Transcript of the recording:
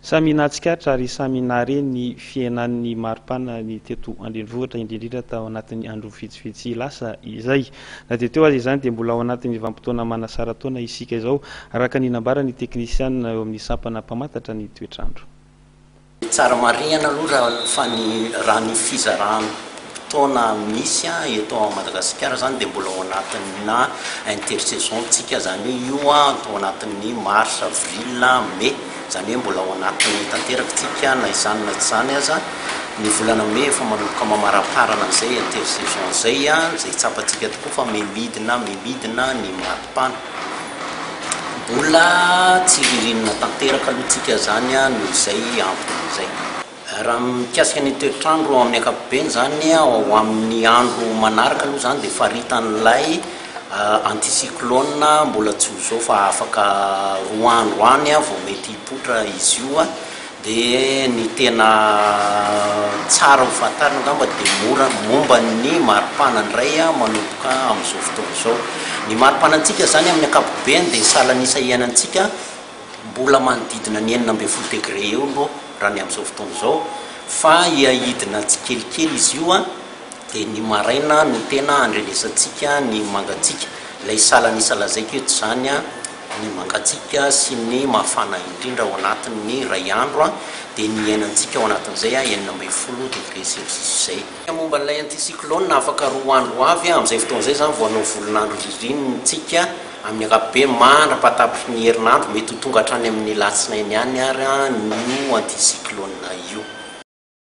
Samy nahatsikaritra ary samy nahare ny fihenan'ny maripana ny teto an-drenivohitra, indrindrindra tao anatin'ny andro vitsivitsy lasa izay. Na dia teo aza izany dia mbola ao anatin'ny vanim-potoana manasara-taona isika izao, araka ny nambaran'ny teknisianina eo amin'ny sampana mpamantatra ny toetr'andro. Tsara marihana aloha raha fa ny raha ny fizaram-potoana misy eto Madagasikara izany dia mbola ao anatina intersaison tsika, izany hoe io ao anatin'ny mars, avril, mai. Izany hoe mbola ao anatin'ny tanteraka tsika na izany na tsy izany aza, ny volana mey efa manomboka mamaraparana an'izay intersaison izay, izay tsapantsika tokoa fa miha-midina miha-midina ny maripana. Mbola tsy ririnina tanteraka aloha tsika izany noho izay antony izay. Raha mikasika ny toetr'andro amin'ny ankapobeny izany, ho amin'ny andro manaraka aloha izany dia faritan'ilay anticyclone mbola tsy ho izao fa afaka roa andro any vao mety hipoitra izy io. Dia ny tena tsara ho fantarina angamba dia mora momba ny maripana indray manomboka amin'izao fotoana izao. Ny maripanantsika izany amin'ny ankapobeny dia salan'isa iainantsika. Mbola manodidina ny 16 degré eo aloha raha ny amin'izao fotoana izao fa hiha-hidina tsikelikely izy io dia ny maraina no tena handrenesantsika ny mangatsiaka. Ilay salan'isa lazaiko eto izany ny mangatsiaka sy ny mafana indrindra ao anatin'ny iray andro dia ny iainantsika ao anatin'izay 16 degré celsius izay. Momba an'ilay anticyclone afaka roa andro ho avy, amin'izay fotoana izay izany vao hanao volon'andro ririnina isika amin'ny ankapobeny mandra-pahatapitry ny herinandro, mety ho tonga hatrany amin'ny alatsinainy any ary io anticyclone io.